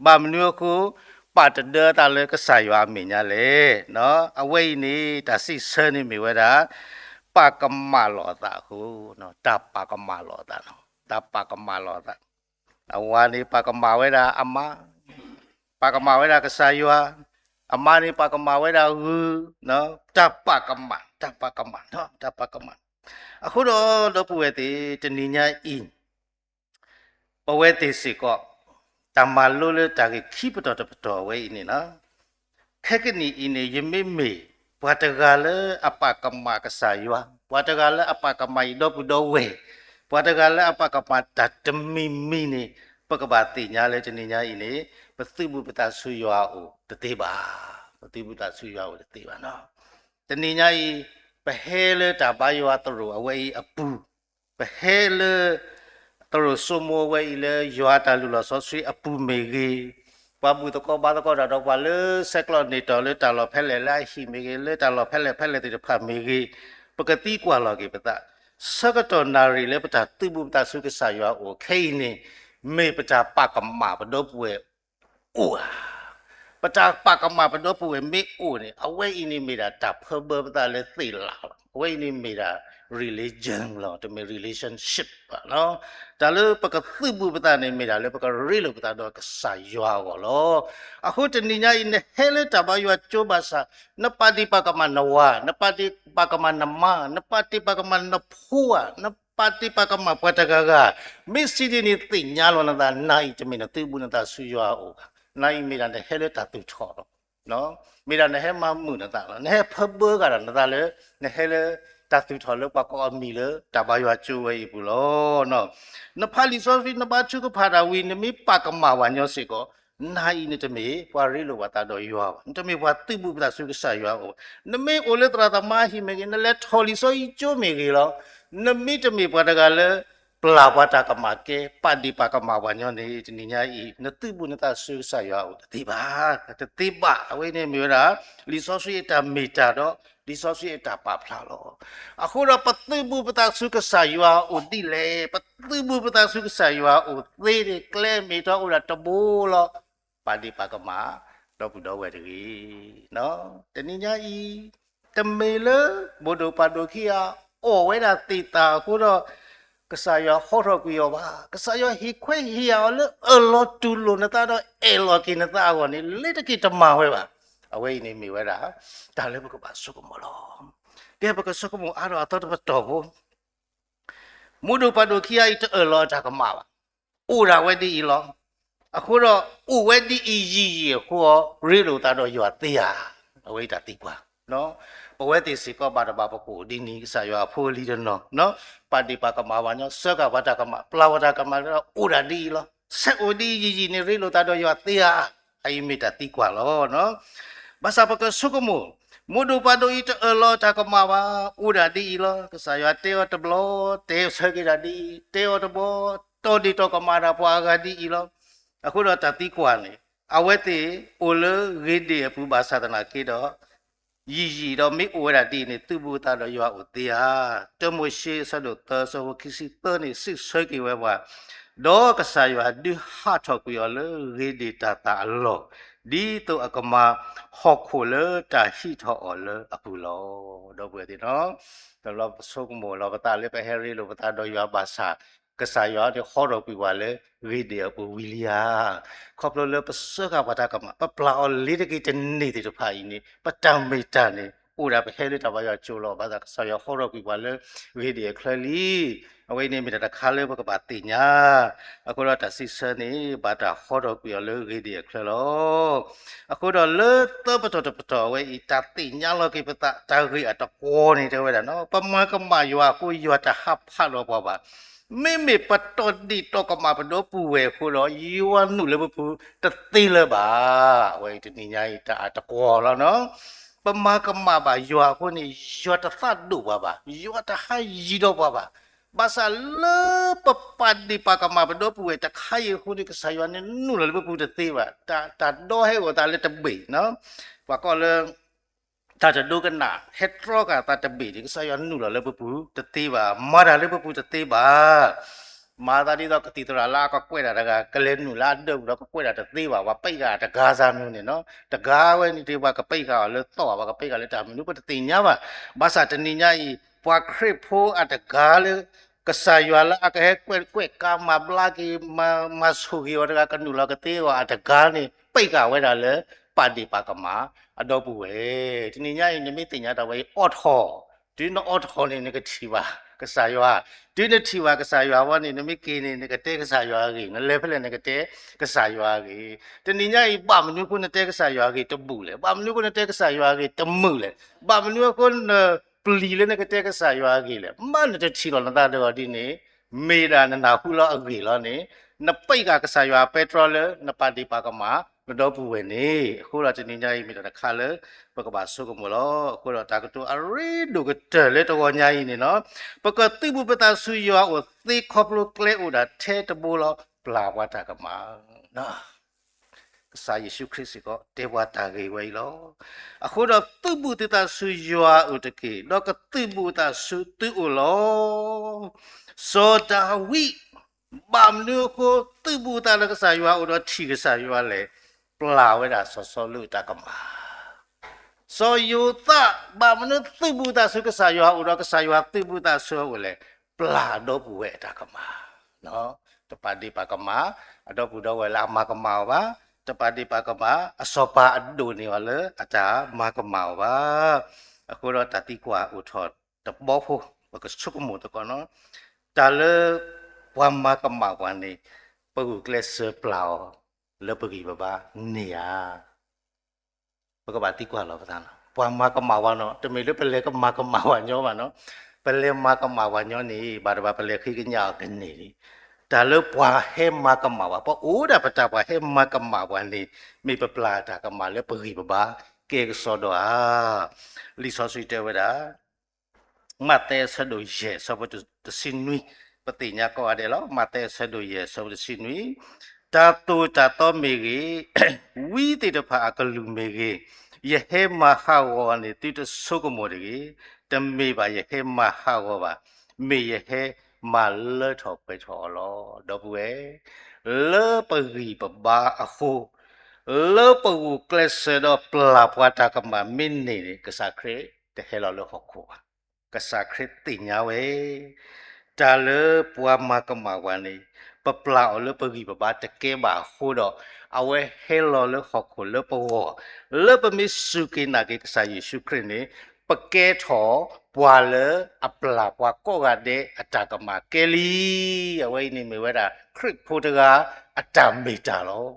ဘၣ်မနုၤအဃိ ပာ်တဒၢအသးလၢကစၢ်ယွၤအမဲာ်ညါလဲၣ်. အဝဲအံၤန့ၣ် တၢ်စံးဆၢန့ၣ်မ့ၢ်ဝဲဒၣ် ပာ်ကမၣ်လီၤအသးအဃိ, တၢ်ပာ်ကမၣ်လီၤအသး, တၢ်ပာ်ကမၣ်လီၤအသး. အဝၤန့ၣ်ပာ်ကမၣ်ဝဲဒၣ်အမါ, ပာ်ကမၣ်ဝဲဒၣ်ကစၢ်ယွၤ, အမါန့ၣ်ပာ်ကမၣ်ဝဲဒၣ်ဂုၢ်, တၢ်ပာ်ကမၣ်, တၢ်ပာ်ကမၣ်, တၢ်ပာ်ကမၣ်. အဃိဒီး ဒီပုၢ်ဝဲၢ်သ့ၣ် တနံၤညါအံၤ ပဝဲသ့ၣ်စ့ၢ်ကီး တၢ်မၤလိလၢတၢ်ဂ့ၢ်ခံပတီၢ်တပတီၢ်ဝဲအံၤန့ၣ်လီၤ. ခဲကနံၣ်အံၤန့ၣ် ယမ့မ့ၢ်ပှၤတဂၤလၢအပာ်ကမၣ်ကစၢ်ယွၤ, ပှၤတဂၤလၢအပာ်ကမၣ်ယဒီပုၢ်ဒီဝဲၢ်, ပှၤတဂၤလၢအပာ်ကမၣ်တၢ်တမံၤမံၤန့ၣ် ပကဘၣ်သ့ၣ်ညါလၢတနံၤညါအံၤန့ၣ် ပသူၣ်ဘူၣ်ပသးဆူယွၤအအိၣ်တသ့ဘၣ်, ပသူၣ်ဘူၣ်သးဆူယွၤအအိၣ်တသ့ဘၣ်နီၤ. တနံၤညါအံၤ ပဟဲလၢတၢ်ဘါယွၤသရိာ်အဝဲအံၤအပူၤ, ပဟဲလၢ သရိာ်စိမိၤအဝဲအံၤလၢယွၤတၢ်လုၢ်လီၢ်စီဆှံအပူၤမ့ၢ်ဂ့ၤ, ပှၤဘူၣ်သကိးဘါသကိးတၢ်ဒီးပှၤလၢဆဲးကျိးန့ၢ်တီၤလၢတၢ်လီၢ်ဖဲလဲၣ်လၢအဟံၣ်မ့ၢ်ဂ့ၤ, လၢတၢ်လီၢ်ဖဲလဲၣ်ဖဲလဲၣ်သ့ၣ်တဖၣ်မ့ၢ်ဂ့ၤ, ပကသံကွၢ်လီၤက့ၤပသး, ဆၢကတီၢ်နၣ်ရံၣ်လၢပတၢ်သူၣ်ဘူၣ်ပသးဆူကစၢ်ယွၤအအိၣ်ခဲအံၤန့ၣ်, မ့ၢ်ပတၢ်ပာ်ကမၣ်ပဒီပုၢ်ဝဲၢ် အိၣ်ဧါ. ပတၢ်ပာ်ကမၣ်ပဒီပုၢ်ဝဲၢ်မ့ၢ်အိၣ်န့ၣ် အဝဲအံၤန့ၣ်မ့ၢ်ဒၣ်တၢ်ဖၢဘၢပသးလၢသ့ၣ်လၣ်လီၤ. အဝဲအံၤန့ၣ်မ့ၢ်ဒၣ် religion လီၤ, တမ့ၢ် relationship ဘၣ်နီၤ. တၢ်လၢပကသူၣ်ဘူၣ်ပသးန့ၣ် မ့ၢ်ဒၣ်လၢပကရ့လိာ်ပသးဒီးကစၢ်ယွၤအဂီၢ်လီၤ. အဃိတနံၤညါအံၤ နဟဲလၢတၢ်ဘါယွၤကၠိဘၣ်ဆၣ်, နပာ်တ့ၢ်ပာ်ကမၣ်နဝၤ, နပာ်တ့ၢ်ပာ်ကမၣ်နမါ, နပာ်တ့ၢ်ပာ်ကမၣ်နဖိဧါ, န ပာ်ဒ့ၣ်ပာ်ကမၣ်ပှၤတဂၤဂၤ, မ့ၢ်စံးဒ်န့ၣ်သ့ၣ်ညါလီၤနသး, နၤအံၤတမ့ၢ်နသုးဘူးနသးဆူယွၤအအိၣ်ဘၣ်, နၤအံၤမ့ၢ်ဒၣ်နဟဲလၢတၢ်သူၣ်ထီၣ်လီၤ. မ့ၢ်ဒၣ်နဟဲမၤမုာ်နသးလီၤ. နဟဲဖၢဘၢဂၤဒီးနသးလၢ နဟဲလၢတၢ်သူၣ်ထီၣ်လၢပှၤကိးအမံၤလၢတၢ်ဘါယွၤကၠိဝဲအံၤအပူၤလီၤ. နဖးလံာ်စီဆှံ နဘါထုကဖၣ်တၢ်ဝံၤ နမ့ၢ်ပာ်ကမၣ်ပှၤညီစ့ၢ်ကီး, နၤအံၤနတမ့ၢ်ပှၤရ့လိာ်ပသးဒီးယွၤဘၣ်, နတမ့ၢ်ပှၤသုးဘူးပသးဆူကစၢ်ယွၤအအိၣ်, နမ့ၢ်အိၣ်လၢသရၣ်သမါဟံၣ်မ့ၢ်ဂ့ၤ, နလဲၤထီၣ်လံာ်စီဆှံကၠိမ့ၢ်ဂ့ၤလီၤ. နမ့ၢ်တမ့ၢ်ပှၤတဂၤလၢ ပျၢ်ပှၤတၢ်ကမၣ်ကဲ, ပာ်ဒ့ၣ်ပာ်ကမၣ်ပှၤညီန့ၣ် တနံၤညါအံၤ နသုးဘူးနသးဆူကစၢ်ယွၤအအိၣ်တသ့ဘၣ်, တသ့ဘၣ်. အဝဲန့ၣ်မ့ၢ်ဝဲဒၣ် လံာ်စီဆှံအတၢ်မ့ၢ်တၢ်ဒီး လံာ်စီဆှံအတၢ်ပာ်ဖျါလီၤ. အဃိဒီးပသုးဘူးပသးဆူကစၢ်ယွၤအအိၣ်ဒ်လဲၣ်, ပသုးဘူးပသးဆူကစၢ်ယွၤအအိၣ်သ့န့ၣ် ကျဲမ့ၢ်တၢ်အိၣ်ဒၣ်တဘိလီၤ. ပာ်ဒ့ၣ်ပာ်ကမၣ် ဒီပုၢ်ဒီဝဲၢ်တဂ့ၤ. တနံၤညါအံၤ တမ့ၢ်လၢ ဘိၣ်ဒိၣ်ပၢ်ဒိၣ်ခံဂၤ အီၣ်ဝဲဒၣ်သ့ၣ်တၢ်အဃိဒီး ကစၢ်ယွၤဟီထီၣ်ကွံာ်အီၤဘၣ်. ကစၢ်ယွၤဟ့ၣ်ခွဲးဟ့ၣ်ယာ်အီၤလၢအၢၣ်လီၤတူၢ်လိာ်နသးဒီးအဲၣ်လီၤက့ၤနသးအဂီၢ်န့ၣ် လ့ၤတက့ၢ်တမၤဝဲဘၣ်. အဝဲအံၤန့ၣ်မ့ၢ်ဝဲဒၣ် တၢ်လၢပကဘၣ်ဆိကမိၣ်လီၤ. ကဲ ပကဆိကမိၣ်အါထီၣ်အသီတပတီၢ်ဖိ ဘိၣ်ဒိၣ်ပၢ်ဒိၣ်ခံဂၤအံၤ တအၢၣ်လီၤအတၢ်ကမၣ်ဘၣ်. အိၣ်ဒၣ်ဝဲဒ်အံၤလီၤ. အဃိဒီး အိၣ်ဝဲဒ်အံၤယံာ်ယံာ်အဃိ ရ့လိာ်သးဒီးယွၤသ့ဧါ. အဝဲအံၤတၢ်သံကွၢ်. ပဝဲသ့ၣ်စ့ၢ်ကီးဘၣ်တဘၣ်ပကအိၣ်ဒ်န့ၣ် ကစၢ်ယွၤအဖိအလံၤတနီၤ ပာ်ဒ့ၣ်ပာ်ကမၣ်ပှၤညီ စၢဃာ်ပှၤတၢ်ကမၣ် ပျၢ်ပှၤတၢ်ကမၣ်ဒီး အိၣ်ဒၣ်ဒ်အံၤလီၤ. ဆဲးအိၣ်ဒ်အံၤယံာ်ယံာ်န့ၣ် ရ့လိာ်သးဒီးယွၤသ့ဧါ. အအံၤမ့ၢ်တၢ်သံကွၢ်လီၤ. ဘၣ်ဆၣ်ပကဆိကမိၣ်, ဘိၣ်ဒိၣ်ပၢ်ဒိၣ်အံၤတအၢၣ်လီၤတၢ်ကမၣ်ဘၣ်, အိၣ်ဒၣ်ဒ်အံၤလီၤ. ကစၢ်ယွၤတဲအီၤတဘျီ, တဲဆၢက့ၤဒၣ်ဒ်အံၤ, တဲအီၤတဘျီ, တီၢ်ဒ့ၣ်တီၢ်ကမၣ်ဒၣ်ပှၤအဂၤဒ်အံၤလီၤ. အဃိဒီးတၢ်သံကွၢ်န့ၣ် အဝဲသ့ၣ်အိၣ်လၢဂ့ၤဒ့ၣ်အပူၤဘၣ်ဆၣ်သနာ်က့ဒီး ယံာ်ယံာ်ဒီးမ့ၢ်အိၣ်ဝဲဒၣ်ဒ်အံၤန့ၣ် သုးဘူးသးဒီးယွၤအိၣ်သ့ဧါ. တၢမိၤၡ့ အဆၢဒိၣ်သၢ အဆၢဖိခံဆံသၢန့ၣ် စံးဆၢက့ၤဝဲပှၤ, ဒီးကစၢ်ယွၤဒုးဟးထီၣ်ကွံာ်အီၤလၢဂ့ၤဒ့ၣ်တၢ်သးအလီၢ်, ဒ်သိးအကမၤဟီၣ်ခိၣ်လၢတၢ်ဟံးထီၣ်အီၤလၢအပူၤလီၤ. ဒီပုၢ်ဝဲၢ်သ့ၣ်နီၤ, တဘျီပဆိကမိၣ်လီၤပသးလၢပဟဲရ့လိာ်ပသးဒီးယွၤဘၣ်ဆၣ်, ကစၢ်ယွၤန့ၣ်ဟီထီၣ်ကွံာ်ပှၤလၢဂ့ၤဒ့ၣ်အပူၤဝံၤလံဧါ. ခီဖျိလၢပစၢဃာ်ပှၤတၢ်ကမၣ် ပပျၢ်အီၤလ့ၤတက့ၢ်တန့ၢ်သ့ၣ်တဖၣ်အံၤန့ၣ် ပတၢ်မ့ၢ်တၢ်န့ၣ် အိၣ်ဒၣ်ပဟဲလၢတၢ်ဘါယွၤကၠိလီၤ. ဘၣ်ဆၣ်ကစၢ်ယွၤဟီထီၣ်ကွံာ်ပှၤလၢဂ့ၤဒ့ၣ်အချၢလံ. အဝဲအံၤန့ၣ်မ့ၢ်တၢ်တခါလၢပကဘၣ်သ့ၣ်ညါ, အဃိဒီးတၢ်စံးဆၢန့ၣ် ဘၣ်တၢ်ဟီထီၣ်ကွံာ်အီၤလၢဂ့ၤဒ့ၣ်အချၢလီၤ. အဃိဒီးလၢသၢပတီၢ်တပတီၢ်အဝဲအံၤ တၢ်သ့ၣ်ညါလီၤက့ၤပသး တၢ်ဂ့ၢ်အတကွီၤန့ၣ်တဲဝဲဒၣ်နီၤ, ပမၤကမၣ်ယွၤအဃိ ယွၤတဟးဖးဒီးပှၤဘၣ်. မ့မ့ၢ်ပတီၢ်ဒ့ၣ်တီၢ်ကမၣ်ပဒီပုၢ်ဝဲၢ်အဃိဒီး ယွၤနုာ်လၢပပူၤတသ့လၢၤဘၣ်. အဝဲအံၤတနံၤညါအံၤ တၢ်အတကွီၤလီၤနီၤ. ပမၤကမၣ်ဘၣ်ယွၤအဃိန့ၣ် ယွၤတသးဒိၣ်ပှၤဘၣ်, ယွၤတဟးယံၤဒီးပှၤဘၣ်. ဘၣ်ဆၣ်လၢပပာ်ဒ့ၣ်ပာ်ကမၣ်ပဒီပုၢ်ဝဲၢ်တခါအံၤအဃိန့ၣ် ကစၢ်ယွၤန့ၣ်နုာ်လီၤလၢပပူၤတသ့ဘၣ်. တၢ် တၢ်ဒီဟဲဂီၤသးလၢတဘ့ၣ်နီၤ, ပှၤကိးလၢ တၢ်တဒိကနၣ် ဟဲတြီဃာ်သးတဘ့ၣ်န့ၣ် ကစၢ်ယွၤနုာ်လီၤလၢပပူၤတသ့ဘၣ်, မၤတၢ်လၢပပူၤတသ့ဘၣ်. မၤသးဒ်သိးကသံၣ်သရၣ်လၢအကကွဲးတၢ်တဂၤ ကလဲၤနုာ်လၢအဒၢးပူၤဒီးကကွဲးတၢ်တသ့ဘၣ်, ပှၤပံးဃာ်အတဂၤစ့ၢ်မနုၤန့ၣ်နီၤ, တဂၤဝဲန့ၣ်ဒီး ပှၤကပံးဃာ်အီၤလၢသီၣ်ဘၣ်, ပှၤကပံးဃာ်လၢတၢ်မနုၤ ပတသ့ၣ်ညါဘၣ်. ဘၣ်ဆၣ်တနံၤညါအံၤ ပှၤခရံာ်ဖိအတဂၤလၢ ကစၢ်ယွၤလၢအကဟဲကွဲးကွဲးကါမၤဘျါက့ၤ မၤ မၤဆူၣ်ဂ့ၤအီၤတဂၤ ကနုာ်လီၤကသ့အဂီၢ်အတဂၤန့ၣ် ပံးဃာ်ဝဲဒၣ်လၢ ပာ်ဒ့ၣ်ပာ်ကမၣ်အဒီပုၢ်ဝဲၢ်. တနံၤညါအံၤ နမ့ၢ်သ့ၣ်ညါတၢ်ဝဲအံၤ အိးထီၣ်, တုၤနအိးထီၣ်န့ၣ် နကထံၣ်ဘၣ်ကစၢ်ယွၤ, တုၤနထံၣ်ဘၣ်ကစၢ်ယွၤဝဲန့ၣ် နမ့ၢ်က့ၤန့ၣ် နကတဲကစၢ်ယွၤအဂ့ၢ်, နလဲၤဖဲလဲၣ်နကတဲကစၢ်ယွၤအဂ့ၢ်. တနံၤညါအံၤ ဘၣ်မနုၤအဃိနတဲကစၢ်ယွၤအဂ့ၢ်တဘူၣ်လဲၣ်, ဘၣ်မနုၤအဃိနတဲကစၢ်ယွၤအဂ့ၢ်တမုာ်လဲၣ်, ဘၣ်မနုၤအဃိန ပျံၤလၢနကတဲကစၢ်ယွၤအဂ့ၢ်လဲၣ်. မ့ၢ်နတထံၣ်လီၤနသးဒီးဒ်န့ၣ်, မ့ၢ်ဒၣ်နနၢ်ဟူလီၤအဂ့ၢ်လီၤန့ၣ်, နပံးဃာ်ကစၢ်ယွၤပဲတြီလၢ နပာ်ဒ့ၣ်ပာ်ကမၣ် နဒီပုၢ်ဝဲၢ်န့ၣ်. အဃိဒီးတနံၤညါအံၤ မ့ၢ်တၢ်တခါလၢ ပကဘၣ်ဆိကမိၣ်လီၤ. အဃိဒီးတၢ်ကတိၤအရ့ဒိၣ်ကတၢၢ်လၢတဂီၤညါအံၤန့ၣ်လီၤ. ပကသုးဘူးပသးဆူယွၤအအိၣ်သ့ခီဖျိကျဲအိၣ်ဒၣ်ထဲတဘိလီၤ. ပျၢ်ပှၤတၢ်ကမၣ် ကစၢ်ယ့ၣ်ၡူးခရံာ်စ့ၢ်ကီး တဲပှၤတၢ်ဂ့ၢ်ဝဲအံၤလီၤ. အဃိဒီးသုးဘူးသုသးဆူယွၤအအိၣ်တက့ၢ်, ဒီးကသုးဘူးအသးဆူသုအိၣ်လီၤ. စီၤဒၤဝံး ဘၣ်မနုၤအဃိ သုးဘူးအသးလၢကစၢ်ယွၤအအိၣ်ဒီးထံၣ်ကစၢ်ယွၤလဲၣ်, ပျၢ်ဝဲဒၣ်စီၤစီလူးအတၢ်ကမၣ်. စီၤယိၤသး ဘၣ်မနုၤသုးဘူးသးဆူကစၢ်ယွၤအအိၣ်ဒီးကစၢ်ယွၤသုးဘူးသးဆူအအိၣ်လဲၣ်, ပျၢ်အဒီပုၢ်ဝဲၢ်အတၢ်ကမၣ်. တပာ်ဒ့ၣ်ပာ်ကမၣ် အဒီပုၢ်ဒီဝဲၢ်လၢအမၤကမၣ်အီၤဘၣ်, တပာ်ဒ့ၣ်ပာ်ကမၣ် အစီၤပၤအဒိၣ်န့ၢ်အီၤလၢအတၢ်မၤကမၣ်အီၤဘၣ်. အဃိဒီးတၢ်သံကွၢ်အိၣ်ထီၣ်တဘီဖိ ပကဆိကမိၣ်သကိးနီၤ. တ တၢ်လၢပှၤမၤကမၣ်ပှၤန့ၣ် ပဂုာ်ကျဲးစၢးပျၢ်အီၤလၢပဂံၢ်ပဘါန့ၢ်ဧါ. ပကဘၣ်သံကွၢ်လီၤပသးလီၤ. ပှၤမၤကမၣ်ပှၤနီၤ တမ့ၢ်လၢပလဲၤကမၤကမၣ်ပှၤညီဘၣ်နီၤ. ပလဲၤမၤကမၣ်ပှၤညီန့ၣ် ဘၣ်တဘၣ်ပလဲၤဃ့ကညးအီၤကန့ၢ်လံ. တၢ်လၢပှၤဟဲမၤကမၣ်ပှၤ ပအိၣ်ဒၣ်ပတၢ်ပှၤဟဲမၤကမၣ်ပှၤန့ၣ် မ့ၢ်ပပျၢ်တၢ်ကမၣ်လၢပဂံၢ်ပဘါကဲကစီဒီဧါ. လံာ်စီဆှံတဲဝဲဒၣ် မးသဲအဆၢဒိၣ်ယဲၢ် အဆၢဖိတဆံနွံ, ပသ့ၣ်ညါကိးဂၤဒဲးလီၤ. မးသဲအဆၢဒိၣ်ယဲၢ် အဆၢဖိတဆံနွံ, တၢ်သိၣ်တၢ်သီမ့ၢ်ဂ့ၤ, ဝံသ့ၣ်တဖၣ်အကလုၢ်မ့ၢ်ဂ့ၤ, ယဟဲမၤဟးဂီၤအီၤန့ၣ် သုတဆိကမိၣ်တဂ့ၤ. တမ့ၢ်ဘၣ်ယဟဲမၤဟးဂီၤဘၣ်, မ့ၢ်ယဟဲမၤလၢထီၣ်ပှဲၤထီၣ်အီၤလီၤ. ဒီပုၢ်ဝဲၢ်, လၢပဂံၢ်ပဘါအဃိ, လၢပဂုာ်ကျဲးစၢးဒီးပျၢ်ပှၤတၢ်ကမၣ်မ့ၢ်န့ၢ်န့ၣ် ကစၢ်ခရံာ်တဟဲလီၤလၢဟီၣ်ခိၣ်ဘၣ်. ကစၢ်ခရံာ်သ့ၣ်ညါဝဲ တၢ်လၢပှၤမၤကမၣ်ပှၤန့ၣ် ပပျၢ်အီၤလၢပဂံၢ်ပဘါတကဲဘၣ်အဃိဒီး အဝဲဟဲလီၤလၢဟီၣ်ခိၣ်လၢပဂီၢ်, လၢပမ့ၢ်စူၢ်က့ၤနာ်က့ၤကစၢ်ယ့ၣ်ၡူးခရံာ်န့ၣ် ပကဲထီၣ်ပှၤလၢအပျၢ်ပှၤကိးဂၤဒဲးအတၢ်ကမၣ်ကဲလံ. အဝဲအံၤန့ၣ်မ့ၢ်ဝဲဒၣ်ခရံာ်ဖိတဂၤအတၢ်မ့ၢ်တၢ်လီၤ.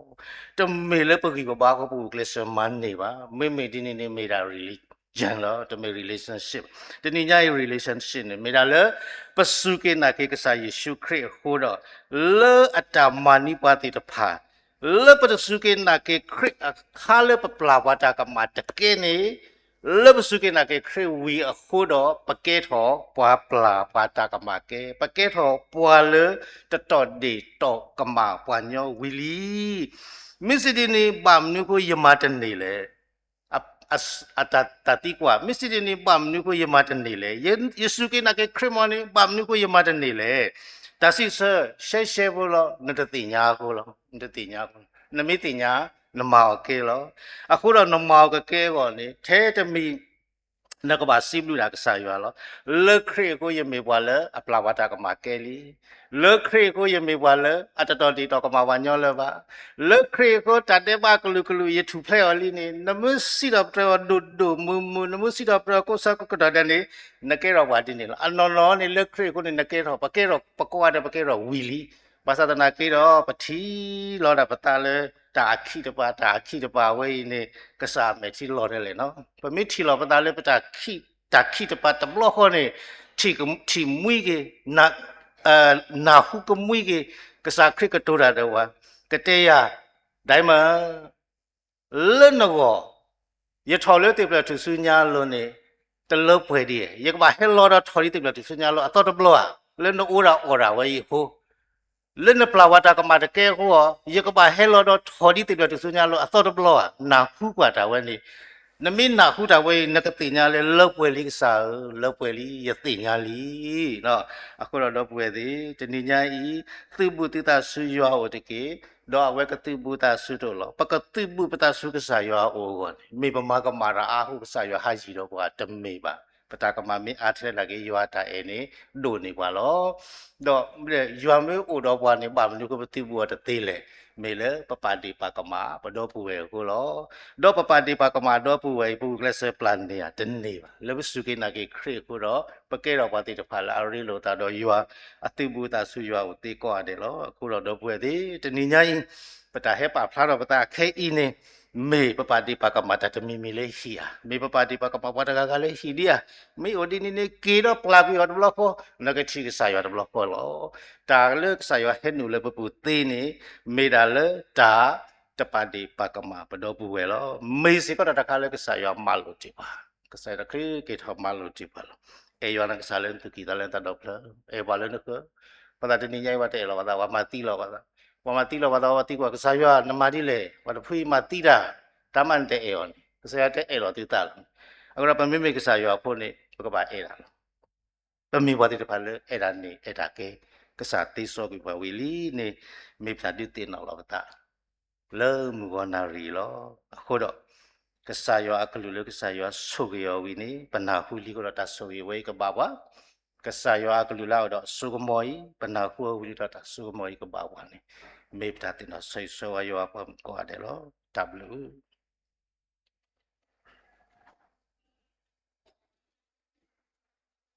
တမ့ၢ်လၢပဂံၢ်ပဘါအဃိပဂုာ်ကျဲးစၢးမၤန့ၢ်ဘၣ်. မ့မ့ၢ်ဒ်န့ၣ်န့ၣ်မ့ၢ်ဒၣ် religion လီၤ, တမ့ၢ် relationship. တနံၤညါအံၤ relationship န့ၣ် မ့ၢ်ဒၣ်လၢ ပစူၢ်က့ၤနာ်က့ၤကစၢ်ယ့ၣ်ၡူးခရံာ်အဃိဒီး လၢအတၢ်မၤန့ၢ်ပှၤသ့ၣ်တဖၣ်, လၢပတစူၢ်က့ၤနာ်က့ၤခရံာ်အခါလၢပပျၢ်ပှၤတၢ်ကမၣ်တကဲန့ၣ်, လၢပစူၢ်က့ၤနာ်က့ၤခရံာ်ဝံၤအဃိဒီး ပကဲထီၣ်ပှၤပျၢ်ပှၤတၢ်ကမၣ်ကဲ, ပကဲထီၣ်ပှၤလၢတတီၢ်ဒ့ၣ်တီၢ်ကမၣ်ပှၤညီဝံၤလံ. မ့ၢ်စံးဒ်န့ၣ် ဘၣ်မနုၤအဃိယမၤတန့ၢ်လဲၣ်. အတၢ်သံကွၢ်, မ့ၢ်စံးဒ်န့ၣ် ဘၣ်မနုၤအဃိယမၤတန့ၢ်လဲၣ်. ယစူၢ်က့ၤနာ်က့ၤခရံာ်မ့ၢ်န့ၣ် ဘၣ်မနုၤအဃိယမၤတန့ၢ်လဲၣ်. တၢ်စံးဆၢ ရှဲရှဲဖိလီၤ, နတသ့ၣ်ညါအဃိလီၤ, နတသ့ၣ်ညါအဃိလီၤ. နမ့ၢ်သ့ၣ်ညါ နမၤအီၤကဲလီၤ. အဃိဒီးနမၤအီၤကကဲအဂီၢ်န့ၣ် ထဲတမံၤ နကဘၣ်စံးဘျုးဒၣ်ကစၢ်ယွၤလီၤ. လၢခရံာ်အဃိယမ့ၢ်ပှၤလၢအပျၢ်ပှၤတၢ်ကမၣ်ကဲလံ. လၢခရံာ်အဃိယမ့ၢ်ပှၤလၢအတတီၢ်ဒ့ၣ်တီၢ်ကမၣ်ပှၤညီလၢၤဘၣ်. လၢခရံာ်အဃိတၢ်ဒဲးဘးကလုာ်ကလုာ်ယထူၣ်ဖျဲးအီၤလံန့ၣ် နမ့ၢ်စံးထီၣ်ပတြၢၤအီၤဒိၣ်ဒိၣ်မုၢ်မုၢ်, နမ့ၢ်စံးထီၣ်ပတြၢၤအီၤကိးဆၢကိးကတီၢ်ဒဲးန့ၣ် နကဲထီၣ်ပှၤဒ်န့ၣ်လီၤ. အနီၢ်နီၢ်န့ၣ် လၢခရံာ်အဃိန့ၣ် နကဲထီၣ်, ပကဲထီၣ်, ပကိးဂၤဒဲး ပကဲထီၣ်ဝံၤလံ. ဘၣ်ဆၣ်သနာ်က့ဒီး ပထံၣ်လီၤဒၣ်ပသးလၢတၢ်အခံးတပၤ, တၢ်အခံးတပၤဝဲအံၤန့ၣ် ကစၢ်အမဲာ်ထံလီၤထဲလဲၣ်နီၤ. ပမ့ၢ်ထံၣ်လီၤပသးလၢပတၢ်ခံး, တၢ်ခံးတပၤတဘျီဃီန့ၣ် ထံၣ်, ထံၣ်မှံက့ၤ, နၢ်ဟူကမှံက့ၤ ကစၢ်ခရံာ်ကတိၤတၢ်ဒီးပှၤ, ကတဲယၤ, ဒိမး လၢနဂီၢ်, ယထီၣ်လၢသ့ၣ်ဖျၢၣ်ထူၣ်စုညါအလိၤန့ၣ် တလၢပှဲၤဒံးဧါ. ယကဘၣ်ဟဲလီၤဒီးထီၣ်ဒ်သ့ၣ်ဖျၢၣ်ထူၣ်စုညါအလိၤအသီတဘျီဧါ. လၢနအိၣ်ဒၣ်အီၣ်ဒၣ်ဝဲအံၤအဃိ, လၢနပျၢ်ဝဲတၢ်ကမၣ်တကဲအဃိဧါ, ယကဘၣ်ဟဲလီၤဒီးထီၣ်ဒ်သ့ၣ်ဖျၢၣ်ထူၣ်စုညါအလိၤအသီတဘျီဧါ. နၢ်ဟူကွၢ်တၢ်ဝဲန့ၣ်, နမ့ၢ်နၢ်ဟူတၢ်ဝဲအံၤ နကသ့ၣ်ညါလၢ လၢပှဲၤလံကစၢ်ဧၢ, လၢပှဲၤလံ, ယသ့ၣ်ညါလံ. အဃိဒီးဒီပုၢ်ဝဲၢ်သ့ၣ်, တနံၤညါအံၤ သုးဘူးသုသးဆူယွၤအအိၣ်တက့ၢ်. ဒီးအဝဲကသုးဘူးသးဆူတအိၣ်လီၤ. ပကသုးဘူးပသးဆူကစၢ်ယွၤအအိၣ်အဂီၢ်န့ၣ် မ့ၢ်ပမၤကမၣ်တၢ်အါအဃိ ကစၢ်ယွၤဟးယံၤဒီးပှၤတမ့ၢ်ဘၣ်. ပတၢ်ကမၣ်မ့ၢ်အါထဲနာ်က့ ယွၤတၢ်အဲၣ်န့ၣ် ဒိၣ်န့ၢ်ပှၤလီၤ. ဒီးယွၤမ့ၢ်အိၣ်ဒီးပှၤန့ၣ် ဘၣ်မနုၤအဃိပသုးဘူးအီၤတသ့လဲၣ်. မ့ၢ်လၢပပာ်ဒ့ၣ်ပာ်ကမၣ်ပဒီပုၢ်ဝဲၢ်အဃိလီၤ. ဒီးပပာ်ဒ့ၣ်ပာ်ကမၣ်ဒီပုၢ်ဝဲၢ်အံၤ ပဂုာ်ကျဲးစၢးပျၢ်န့ၢ်ဧါ, တန့ၢ်ဘၣ်. လၢပစူၢ်က့ၤနာ်က့ၤခရံာ်အဃိဒီး ပကဲထီၣ်ပှၤသ့ၣ်တဖၣ်လၢအရ့လိာ်သးဒီးယွၤ, အသုးဘူးသးဆူယွၤအအိၣ်သ့ကိးဂၤဒဲးလီၤ. အဃိဒီးဒီပုၢ်ဝဲၢ်သ့ၣ်, တနံၤညါအံၤ ပတၢ်ဟဲပာ်ဖျါထီၣ်ပသးခဲအံၤန့ၣ် မ့ၢ်ပပာ်ဒ့ၣ်ပာ်ကမၣ်တၢ်တမံၤမံၤလၢဟံၣ်ဧါ, မ့ၢ်ပပာ်ဒ့ၣ်ပာ်ကမၣ်ပှၤတဂၤဂၤလၢဟံၣ်ဒံးဧါ. မ့ၢ်အိၣ်ဒ်န့ၣ်န့ၣ် က့ၤဒီးပျၢ်ကွံာ်အီၤတဘျီဃီ, နကထံၣ်ကစၢ်ယွၤတဘျီဃီလီၤ. တၢ်လၢကစၢ်ယွၤဟဲနုာ်လၢပပူၤသ့န့ၣ် မ့ၢ်ဒၣ်လၢတၢ်တပာ်ဒ့ၣ်ပာ်ကမၣ်ပဒီပုၢ်ဝဲၢ်လီၤ. မ့ၢ်စ့ၢ်ကီးတၢ်တခါလၢကစၢ်ယွၤမၤလိာ်တ့ၢ်ပှၤ, ကစၢ်ယွၤတချုးက့ၤထီၣ်မၤလိာ်တ့ၢ်ပှၤလီၤ. အဲၣ်ယွၤနကစၢ်လၢနသူၣ်ကံၢ်သးလဲနသးဒီဖျၢၣ်, အဲၣ်ပှၤလၢနဃၢၤ. ပှၤသးတနံၤညါအံၤ ပှၤတအဲၣ်လီၤပှၤသး, ပှၤမၤသံလီၤပှၤသး, ပှၤမၤသံလီၤပှၤသး, ပှၤသံကွၢ်ကစၢ်ယွၤ နမၤဒ်လဲၣ်, ပှၤတဖုအံၤမၤသံတၢ်, တၢ်မၤနတအဲၣ်အီၤန့ၣ် ကစၢ်ယွၤတအဲၣ်လီၤသုသးလီၤ. အဃိဒီးပမ့မ့ၢ်ကစၢ်ယွၤအဖိန့ၣ် ပကဘၣ်အဲၣ်တၢ်လီၤ. ပမ့ၢ်ပှၤသ့ၣ်တဖၣ်လၢအဲၣ်တၢ်န့ၣ်အဲၣ်တၢ်ကဲ, ကစၢ်သ့စီကွံာ်ပှၤဝံၤလံန့ၣ် မ့ၢ်ပတၢ်ဒုးသ့ၣ်နီၣ်လီၤပသး လၢမုၢ်ဂီၤနၣ်ရံၣ်လီၤ. အဃိဒီး ကစၢ်ယွၤအကလုၢ်လၢကစၢ်ယွၤဆိၣ်ဂ့ၤအီၤဝံၤန့ၣ် ပနၢ်ဟူလံအဃိဒီးတၢ်ဆိၣ်ဂ့ၤဝဲအံၤကဘၣ်ပှၤ, ကစၢ်ယွၤအကလုၢ်လၢအအိၣ်ဒီးအစိကမီၤအံၤ ပနၢ်ဟူအီၤဝံၤလံဒီးတၢ်စိကမီၤအံၤကဘၣ်ပှၤန့ၣ် မ့ၢ်ပတၢ်သ့ၣ်နီၣ်ဆိၣ်ဂ့ၤဆိၣ်ဝါယွၤပှၤကိးဂၤဒဲးလီၤ. တၢ်ဘျုး